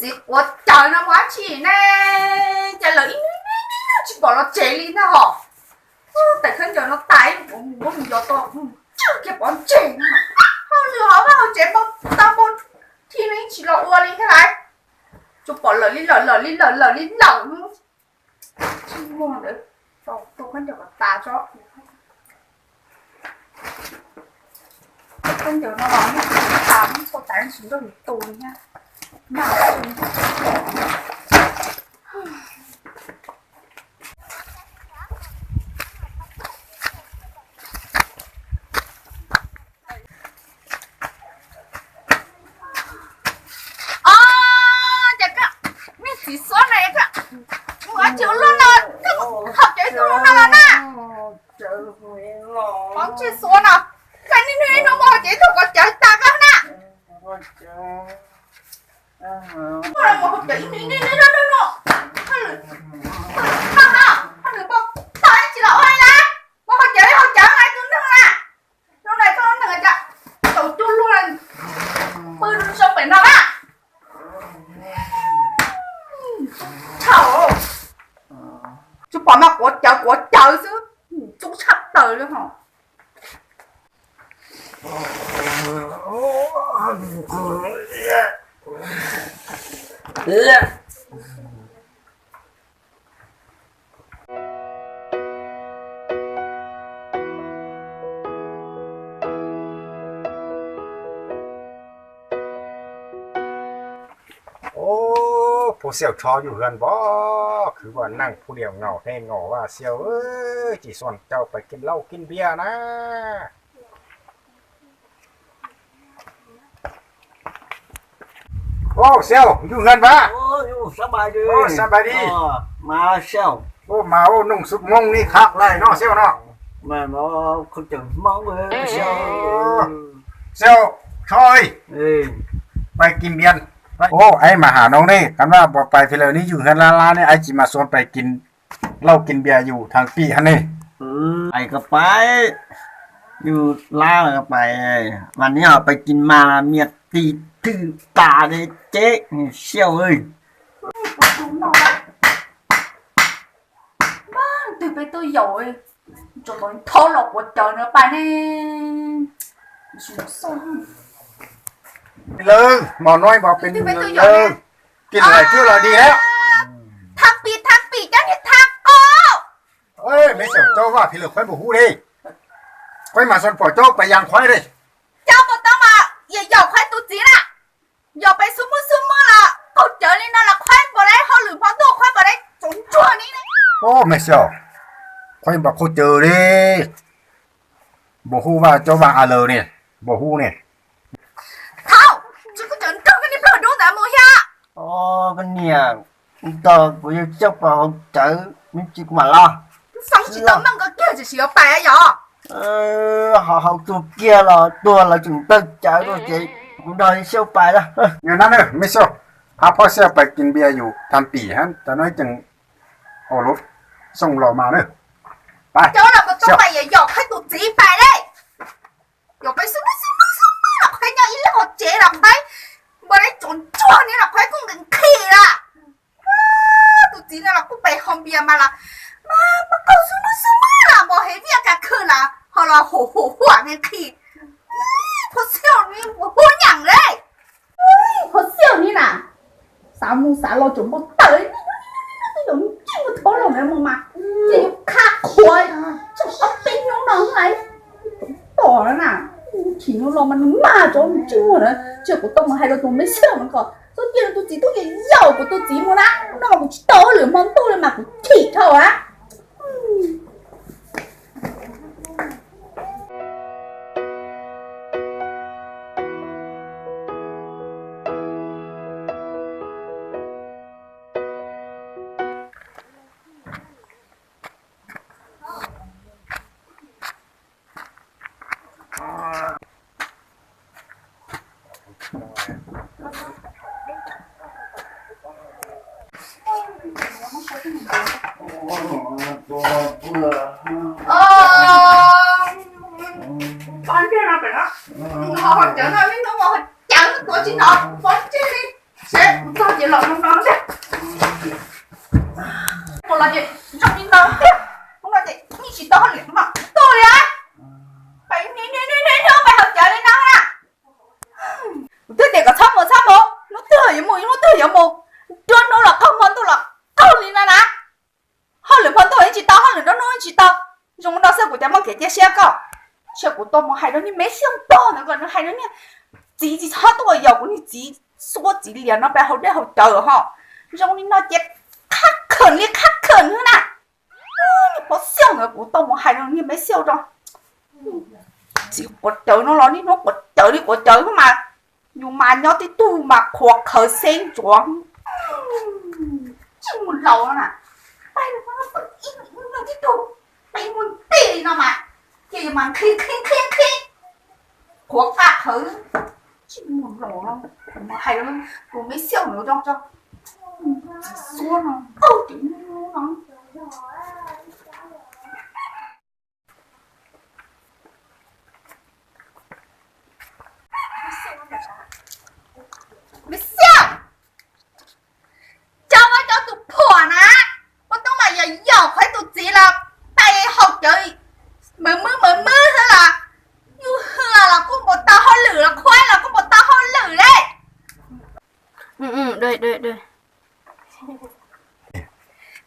Txiv quav cawv no mus dab tsi ne? Cas lawv ib hnub tsis pom los tsev li ntag hos. Tais khaub ncaws no tas, muab mus yos tau, tsawg kiag pov tseg no. Hauj lwm hauv vaj hauv tsev npau taws npau thi no yeej tsis los ua li thiab lauj. Tsuas pom lawm li lawm, lawm li lawm, lawm li lawm. Tsis muag ntawd, tua khaub ncaws kom tas tso. Khaub ncaws no los yeej tsis tas, tsis tau tas, tsis nrog yus tus li thiab. Os, cas koj, niag txiv xuab na, koj mus ua tsis ua luaj no, koj haus cawv ib tug luaj no los na. Pov tseg xuab no, koj niaj hnub niaj hnub muaj haus cawv ib tug, quav cawv tas koj na. Muaj los mus haus cawv ib hnub niaj hnub no. Hauj lwm, hauj lwm, hauj lwm, tsis los ua li na. Muaj haus cawv ib haus cawv ib tug neeg na. Hnub no koj lub neej cas tau cuag luag pw zoo pem no na. Thaum tsis pom mas quav cawv quav cawv xwb, txub tshaj plaws li hos. Ub, phuj xiaum, tsho yuj hwv npog, khwv vaj neej phuj diam ngaum he ngaum vaj xiaum, tsis xuas cau pais kis lauj kis npias na. Ub, xiaum, yuj hwv npog. Ub, mas ub, noog xub moog ni khab lais no xiaum no. Xiaum, tsho, pais kis npias. Ub, aib mas ham no ne, kab vaj pais phi lawm ne, yuj hwv laj laj ne, aib tsis mas xuas pais kis lauj kis npias yus thav pim hab ne. Ais koj pais, yus lab koj pais, mas neb ho pais kis mas mias tis twg tas li ces xiaum. Twg peb tuaj yaum, thaub los quav cawv no pais ne. Lawv mos noib npog pes lawv, kis lawm cwb los dig lawm. Thav pim, thav pim, cov niag thav qau. Me xiaum, cov vaj phi lawm qhuaib npaum hub li. Qhuaib mas xuas pom cov pais yas qhuaib li. Cov npaum tod mas yam yaum qhuaib tus txiv na. Yog pais xub mub xub mub los qaug cawv li no los qhuaib npaum li, hauj lwm hmo ntuj qhuaib npaum li, tsaus ntsuag ni. Ub, me xiaum, qhuaib npaum qaug cawv li. Npaum hub vaj cov vaj a lawm ne, npaum hub ne. Thaub, tsis kuv cawv nrog koj niag plag dub ntawd mus thiab. Koj niam, tog kuv yog coj pais haus cawv me ntsis kuv mam los. Xav tsis tau meej koj kiag tsis yuav pais yom. Ho haus tuag kiag los tuag lawv tseem tawg cawv rau ces kuv nrog xyaub pais na. Yog na, me xiaum, hab phob xiaum pais kis npias yus thav pim hab, cov no ib ceem haus lub xyoo los mas na. Cov no kuv tau pais yam yaum qhuaib tus txiv pais li. Yog pais xub mub xub mub xub mub los qhuaib nyob ib leeg hauv tsev los qhuaib npaum li, tsaus ntsuag ni los qhuaib kuj nkees nqhis lawm. Tus txiv no los kuj pais haus npias mas los mas mas qaug xub mub xub mub los npaum hev viaj kas khw los ho los hum hum huam nkees nqhis. Phob xiaum ni, hu nyaam li. Phob xiaum ni na, xav mus xav los tseem npau taws, twb yuav ntsij mus thaub los mus mas, ces yuav qha qhuav tseem ob peb hnub no lawm. Tom na, chim no los mas nws mag tso nws tsis muag na, tsis kuv tau mus hais rau tus me xiaum no kom txhob cia rau tus txiv tub yaum kuv tus txiv mus na, no mas kuv tsis tau lwm hmo ntuj li mas kuv chim dhau na. Pov ntseg no pem no, ho cawv no, ib hnub ho cawv tuav tsis hnov pov ntseg li. Seb kuv txog ces los Tsis tau, zoo no xwb kuv thiaj muaj kev cia siab koj. Tab sis kuv tau mus hais rau niag Me Xyooj tog ntawd kom nws hais rau niag txiv tsis txhob tuaj yaum kuv niag txiv xuab txiv lias no pem hauv dej hauv cawv ho. Zoo li no ces qhab khawm li qhab khawm xwb na. Niag Pov Xyooj ntawd kuv tau mus hais rau niag Me Xyooj rau. Txiv quav cawv no los niaj hnub quav cawv li quav cawv xwb mas, yus mas nyob tib tug mas qhuav qhawv xeeb ntsuav. Tsis mus laus no na, pab tib tug, pab mus nti no mas, ces yus mas nqhis nqhis nqhis nqhis, qhuav qaj qhawv. Tsis mus laus no, kuv mus hais rau tus Me Xyooj ntawd tso, txiv xuab no, tau txiv no. Me Xyooj, cov, cov tus phuam na, ua tub mas yog yaum qhov tus txiv los pais haus cawv, mas mwb mas mwb xwb los, yus hwm los kuj npaum tau hauj lwm los khuab los kuj npaum tau hauj lwm li.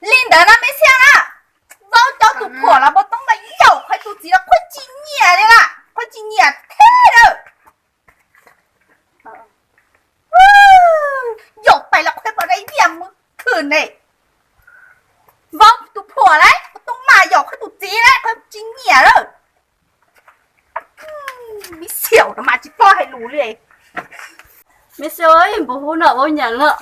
Li ntawd na Me Xyooj na, Vaub cov tus phuam los ua tub mas yaum qhov tus txiv los khuab tsis nyiam li na, khuab tsis nyiam thiab lawm. Yaum pais los khuab pom dai viaj mus khwm ne. Vaub tus phuam lauj, ua tub mas yaum qhov tus txiv lauj, khuab tsis nyiam lawm. Me Xyooj no mas tsis paub hais lus li. Me Xyooj, npau hub no vaub nyiam lawm.